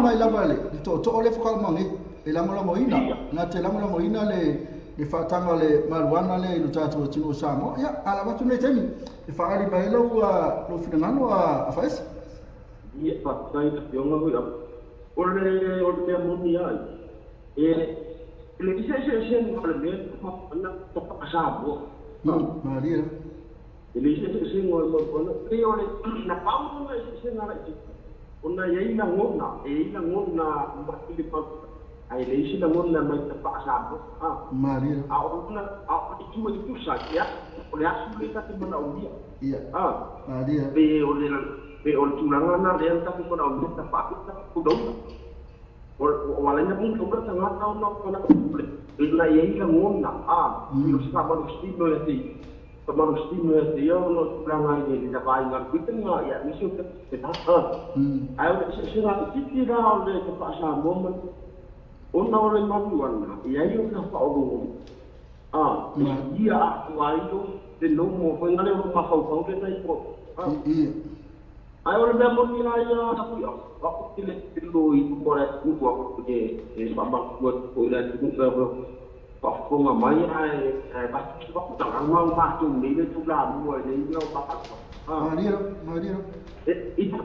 mai lava le tootoo lea faatoa uma nei e lagolagoina, na te lagolagoina le faataga o le marijuana lea i lo tatou atunuu o Samoa. Ia, a lava atu lenei taimi e faaali mai ai lou finagalo a Faesa. Ia, faafetai i le Afioga foi. O le mea moni lava ia, e leai se eseesega o le mea lea ma tapa'a Samoa. Malie lava. E leai se eseesega o le marijuana, pei o le, na pau lona eseesega laitiiti, ona e i ai lagona, e i ai lagona mai le marijuana, ae leai se lagona mai tapa'a Samoa. Malie lava. A o lona, a o le itu e tutusa ai, ia, o le asu lea ta te manaomia. Ia. Malie lava. Pe o le, pe o le tulaga lena lea na tatou manaomia tapa'a, tatou ula. Ua ala ai ona ula tagata ona o le na i ai lagona, a, pei o se faamalositino ia te ia, faamalositino ia te ia ona o tulaga i le vaaiga a le kuita ia aemaise o le a. Ae o le eseesega itiiti la o le tapa'a Samoa ma le ona o le mariuana, e i ai ona faaoloolo, a, e suia atoa ai lou le nomo foi lea o lou mafaufau lea sa i tua, a. Ae o le mea moni lava ia a Tui'a, o au ou te le pelo i luma o le atunuu a e faamautu atu foi i le atunuu pe afai o faafofoga mai ae avatu se faamatalaga o matou nei le taulamua i nei mea o matou. Malie lava, malie lava. I te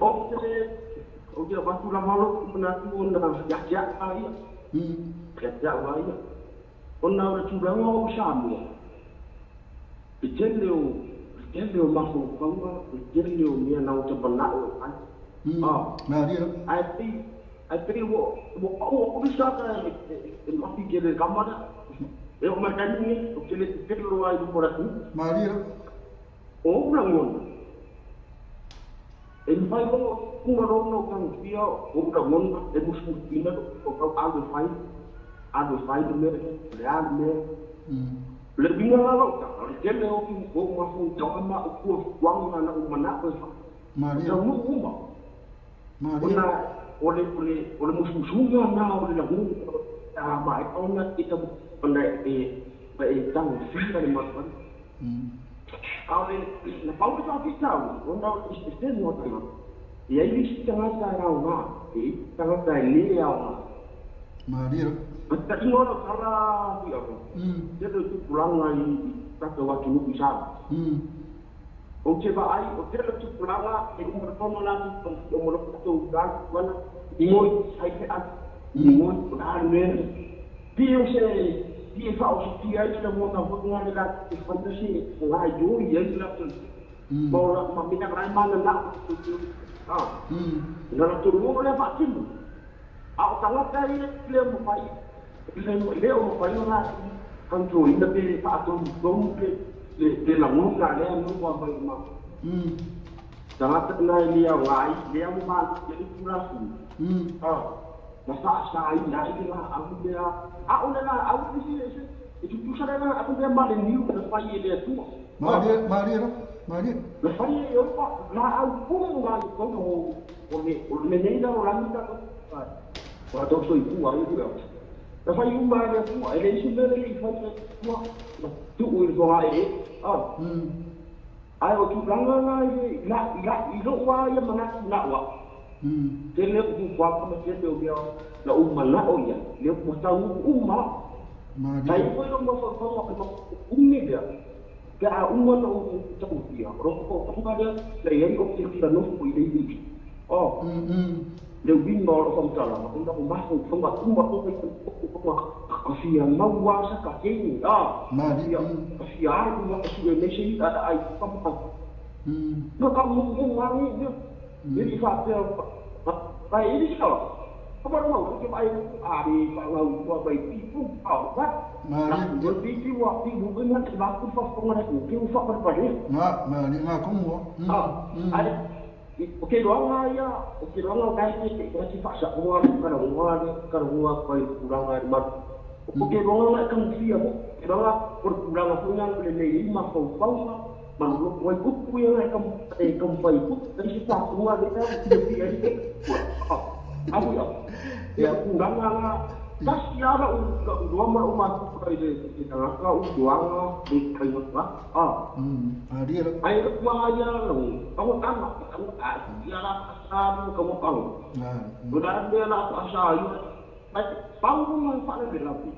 ou te avatu lava lou manatu ona ia te au lava ia. Ia te au lava ia. Ona o le tulaga o Samoa, le tele o, le tele o mafaufauga, le tele o mea na ota manao e fai. Ae pei, ae pei ua, ua pau atu le sa e mafi tele i le tama lea. E oo mai i le taimi lenei, ou te le pepelo lava i luma o le atunuu. Malie lava. O ou lagona, e mafai ona uma loa ona ou tagofia ou lagona e musumusuina lou mafaufau, alu e fai, alu e fai le mea lea, o le a le mea. O le uiga la o lau tala, o le tele o ou mafaufauga ma ou fuafuaga na ou manao e fai, o taunuu uma. Ona o le, o le, o le musumusuga lena o le lagona a maea ona e tau, ona e, e tagofia le mafaufau. A o le, na pau le faafitauli, ona o le eseesega o tagata, e i ai le isi tagata e aoga, e i ai isi tagata e le aoga. Malie lava. Mataiga o lau tala Tuiafa, tele o tupulaga i tatou atunuu i Samoa. Ou te vaai, o tele o tupulaga e uma loa ona latou uma loa latou galuega, migoi, ai feau, migoi, o le a le mea lea. Pei o se pei e faaosofia ai le lagona foi lena le latou te faia se gaoioi ai le latou ma o la ma mea la e mananao latou a ona latou loa lea faatino. A o tagata ia e le mafai e le o mafai ona latou control ina pe faatonutonu pe le lagona lea e maua mai i matou. Tagata na e le aoga ai lea ua malosi ai le Tulafono. Na faasaina ai le laau lea. A o le laau e e tutusa le laau lea ma le niu na fai e le Atua. Malie, malie lava, malie. Na fai e Iehofa laau uma i totonu o le o lenei lalolagi tatou o tatou soifua ai foi. Na fai uma e le Atua. E leai se mea e le i fai e le Atua na tuu i le fogaelee. Ae o tulaga la i la, i la, i lou lava ia manatu na au au, tele o fuafuaga ma tele o mea na ou manao i ai, lea ua taunuu uma lava. Sa i ai foi lou mafaufauga o le umi lea, pe a uma ona ou taofia, o lou mafaufauga lea na i ai ou te fia nofo i le iwi. Oh, le uiga o lau faamatalaga, ona o mafaufauga uma foi mafaufauga ka fia maua sa ka keni, ah, ka fia alu lava e sue mai se i'a e ai ka ma. Na ka mo nga ni ni e li faapea ka e li sa. Ka ba mau ke ai a ri pa ngau tua mai pi pu pa ba. Ma li li pi pi wa pi bu nga te ba ku fa fa nga ku ke u fa pa pa le. Nga ma li nga ku mo. Ah, ai O ke roanga ia, o ke roanga o kai te te te whasaoa le karangoa le karangoa pai puranga le maru. O ke roanga ngai kangufia ho, ke roanga o le puranga ho nga le nei i mafaufauga, ma lo wai upu ia ngai kam e kam pai pu, kai se whakunga le tau ki te pia i te kua. Ahu ia, ia puranga nga Tasi lava la'u iloa ma la'u matuka i le tagata u tuaga le faiga a. Alia la. Ai la'u ia lau tagotaga tagotaga ia la fa'asa tagotaga. O le a mea la fa'asa ai, pau ma fa'alavelave.